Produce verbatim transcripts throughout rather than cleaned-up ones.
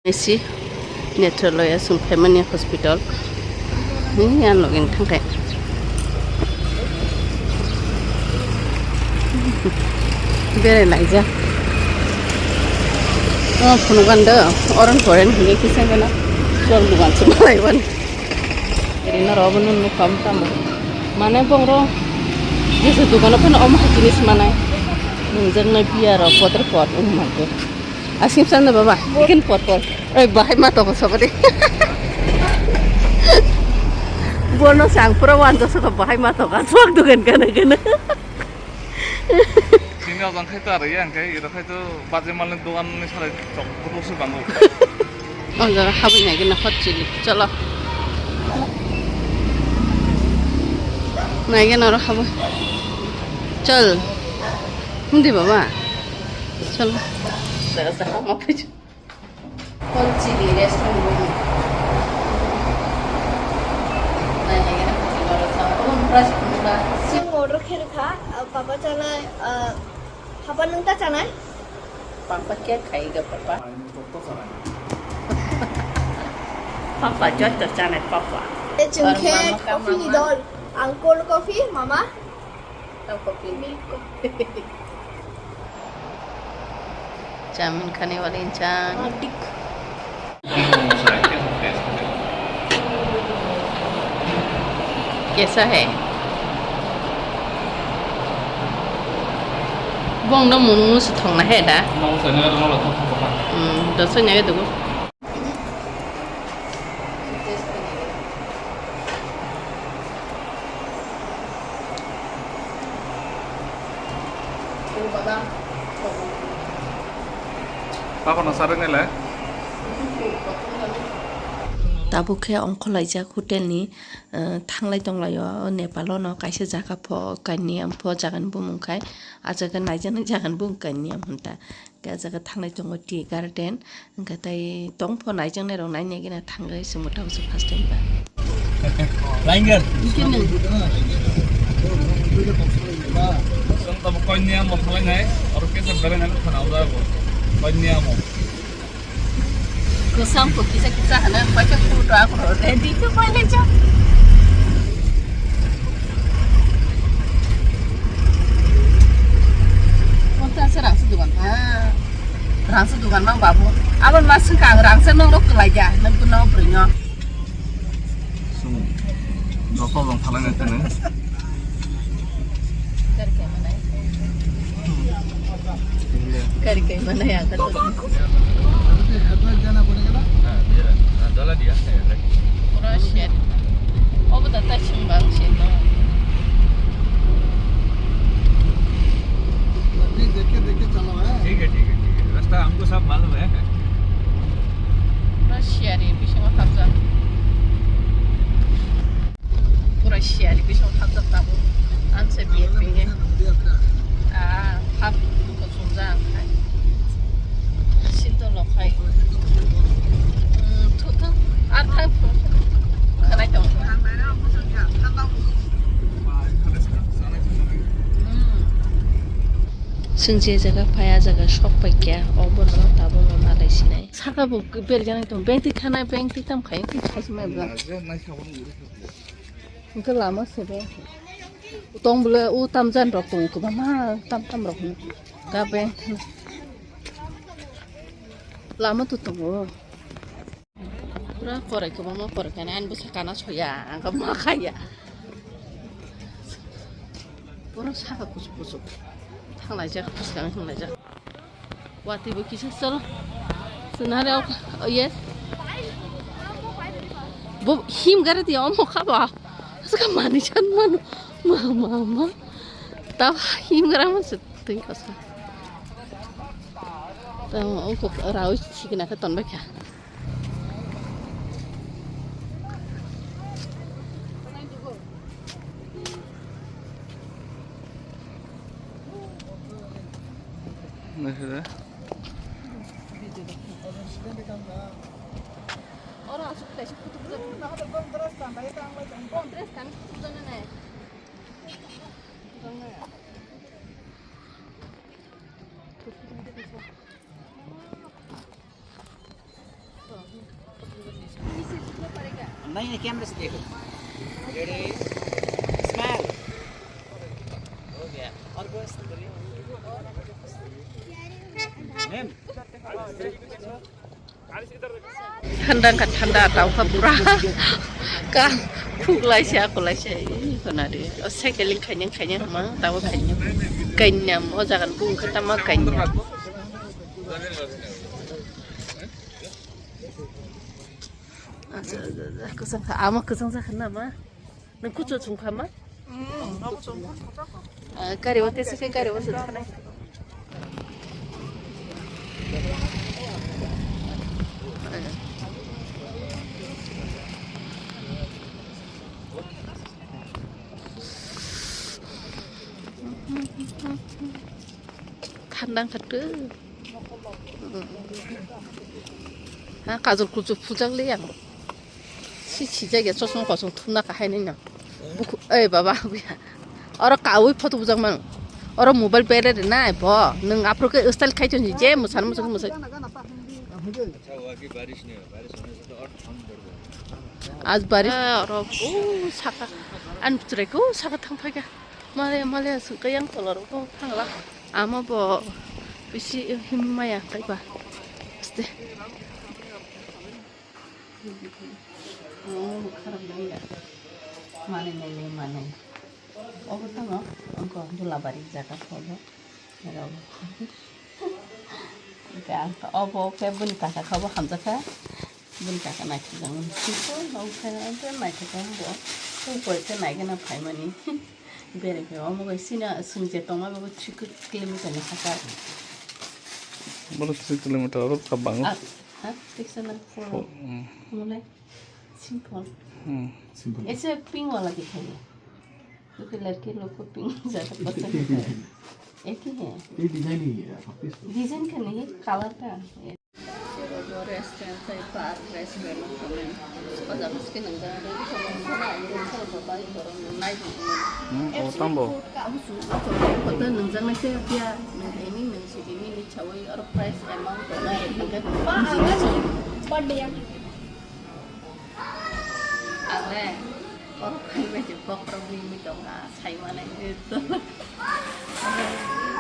Isi Netraloya sung family hospital. Ni ang login thangkai. Bere laija. Oh, phunukganda, oran poren hini kisa gana. Chol dugan se malaiwan. Iri na robo nun kam tamo. Mane bongro. Jese dugano phano om ha jinis manai. Nungjak na biya ro poter pot um mantu. Asim san da baba, ikin pot pot. Oi, bahai ma toko sobari. Bono sang pura wan to soko bahai ma toka sok dugan kana kana. Sini ojang khai to aro yang khai, iro khai to baje malni dogan ni salai chok kutu se bango. O jaga habui nai gina hot chili. Cholo. Nai gina oro habui. Chol. Hindi baba. Cholo. Jaga jaga ma pui. Hot chili restaurant room. Nai nai gana kuching oro sa. Room price pura. Sing order khe kha, papa chana, papa nung ta chanai? Papa khe khai ga papa. Papa joto chanai papa. Chwng khe coffee ni dol. Ang cold coffee, mama. Tang kopi. Milk kopi. Chamin khani wali inchang. Matik. Kaisa hai? Bong no mung mung se thong na hai da? Hmm, dosa nyaga dugo. Pakono sarwi nailai. Tabuk khe ongkhorlaijak hotel ni, eh, thanglai tonglaio. O Nepal o no kaisa jaga pho kainwi ampho jaga ni bumung khai, ah jaga naijaknai jaga ni bumung kainwi am hwn ta. Khe ah jaga thanglai tongo tea garden, hwnkhe tei tongpho naijaknai rok naina gina thangwi se mwtang se first time ba. Laingar. Chwng tamo koinni amo thanglainai, oro kesa beraina nukha na o jaga bo. Koinni amo. Kwcham kok kisa kisa hwnwi paisa photo ako ready khe pailai cha. Konta se rangsa dugan ha. Rangsa dugan mang babu. Abon ma swngkha ang rangsa nong rok kwlai ya. Nang kuno bwrwi no. Sung. Jokol rong thalai nai tene. Kari kai manai. Kari kai manai ang kata. Pura share. Obo da ta sing bang sing no. ठीक है, ठीक है, ठीक है। रास्ता हमको सब मालूम है। Pura share, bisingo hapjak. Pura share, bisingo hapjak tabuk. Anse biye pinge. Ah, hap ko sunja ang khai. Sinto lo khai. Hmm, thu thu. Ar khai. Khanai tong. Hmm. Chwng je jaga phai, ah jaga sok pai kha, obono tabukno malai sinai. Saka bo berjak nai tong, beng twi thanai, beng twi tam khai, twi khai se mai bwlak. Hwnkhe lama se be. Tong bwle o tamjani rok tongo kwbangma, tam tam rok hwnwi. Da beng thana. Lama to tongo. Pura korai kwbangma korai kani ani bwsa kana soya, ang khe ma khaiya. Pura saka kuchuk kuchuk. Thanglaijak, bwskang thanglaijak. Watwi bo kisa cholo. Chwng hare ok, oh, yes. Bo him gari di omo kha ba. Saka mani chan mano. Ma, ma, ma. Ta him gara man se twi kasa. Ta o kok rawi sikna kha ton bai kha. Naikhe de. Oro aswk kaisa kutuk jak. Dress kan kutuk jak nai. नहीं, नहीं, कैमरे से देखो। Ready, smile. हो गया। और कोई? Thanda kha thanda, tau kha pura. Ka khuklai sa, kulai sa, ini kona de. O cycling khaineng khaineng ma, tau khaineng. Kainyam, o jagan bung kha tama kainyam. Acha, acha, acha, kwchang kha, ama kwchang jakha na ma? Nang kuchu chung kha ma? Ah, kari o tesa khe kari o se thana. Thanda kha tu. Ha, kajol kuchu phujak le yang. Si, si jagya chosma kosong thumna kahai nai no. Buku, ei baba, buya. Oro kawi photo bujak mang. Oro mobile bere de nai bo. Nung aphuru ke style khai chonji je musan musan musan. आज बारिश। Ah, oro, oh, saka. An putrai ko saka thang phaika. Male, male, sungka yang tolor ko thangla. Ama bo bisi him maya kaiba. Ste. Oh, kharap nang ya. Mane nai le mane. Obo tamo, angko Dulabari jaga phodo. Rabo. Angka obo ke bini kaka kha bo hamjakha. Bini kaka naithok jang. Siko nong kha angka naithok jang bo. Tong pore ke nai gana phaimani. Bere ke omo gai sina sungje tongma bo three kilometer ni hakar. Bolo three kilometer oro kha bango. Ah, ha? Tiksa na. Pho-, mm. Mole. Simple. Hmm. Simple. ऐसे पिंक वाला दिखाइए। क्योंकि लड़के लोग को पिंक ज्यादा पसंद है। एक ही है। ये डिजाइन ही है, आप इसको डिजाइन का नहीं, कलर का है। रेस्टोरेंट है, पार्क रेस्टोरेंट हमें। और जब उसके नंबर है, तो हम थोड़ा, थोड़ा बाई करो, नाइट में। Hmm, oh, tambo. Hotel nang jang nai se ya, nang ini, nang sini, ini, ini, chawi, or price amount, or nang ini, kan. Birthday ya. Ang le, borok phaibai se bokhorok bini tongkha, sai mane.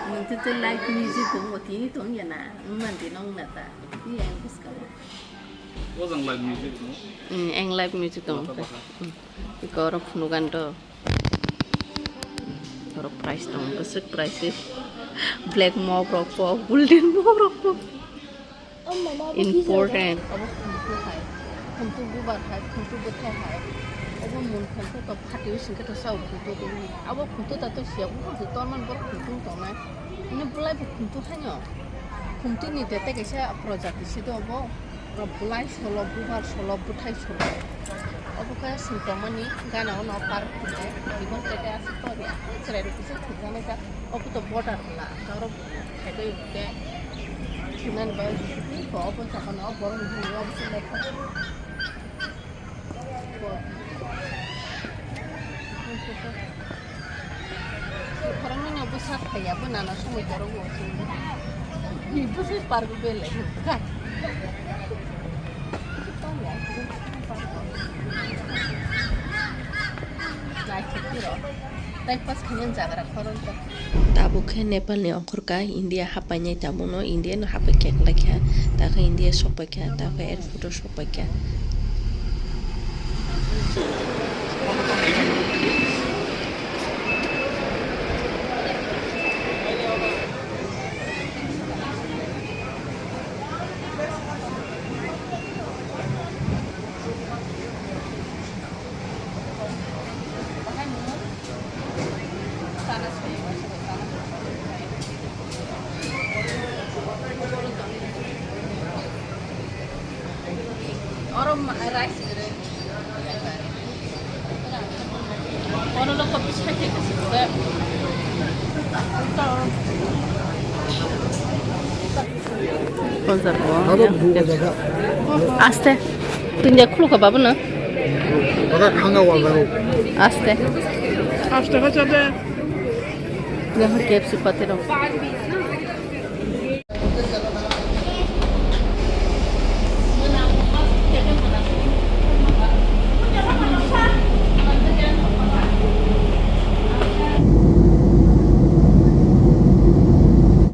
Nwng tei tei live music bo tini tong ya na, wngmani nong na ta, tini ang bwskango. O jang live music no? Mm, ang live music tong. Bata bata. Mm. Iko oro phunugan do. Oro price tong, bwswk price. Black mob rok po, golden mob rok po. Important. Obo khumtu hai, khumtu bubar hai, khumtu bwthai hai. Obo mun khumtu to phatio singkhe to sao khumtu tini. Abo khumtu ta to siya, bo khumtu torman bor khumtu tongnai. Ini bulai bo khumtu haino. Khumtu ni tete kaisa projati si do obo. Bulai solo, bubar solo, bwthai solo. Obo khe singtongmani gana ono par khumtu. Ibon tete aswk to ya. Chwrai rok kisa khumjani ta. Obo to border la. Aro Khaitwi hwnkhe thwinani bagwi bo obo sakano borok ni hwnwi obo se lekha. Khoroknwi no bwsa phaiya, bo nana somoi borok bo chwngwi. Bwsai park belai hwnkha. Naithok tiro. Time pass khainani jaga rok khoroknwi. Tabuk khe Nepal ni ongkhorka India hapainai, tabukno India no hapai khe kwlai kha, takhe India sokpai kha, takhe airport o sokpai kha. Oro ma-, rice gere. Ono no kopi sai khe se. Aste. Tun ja khulu kha babu na. Aste. Aste kha chabe. Yang K F C pate rok.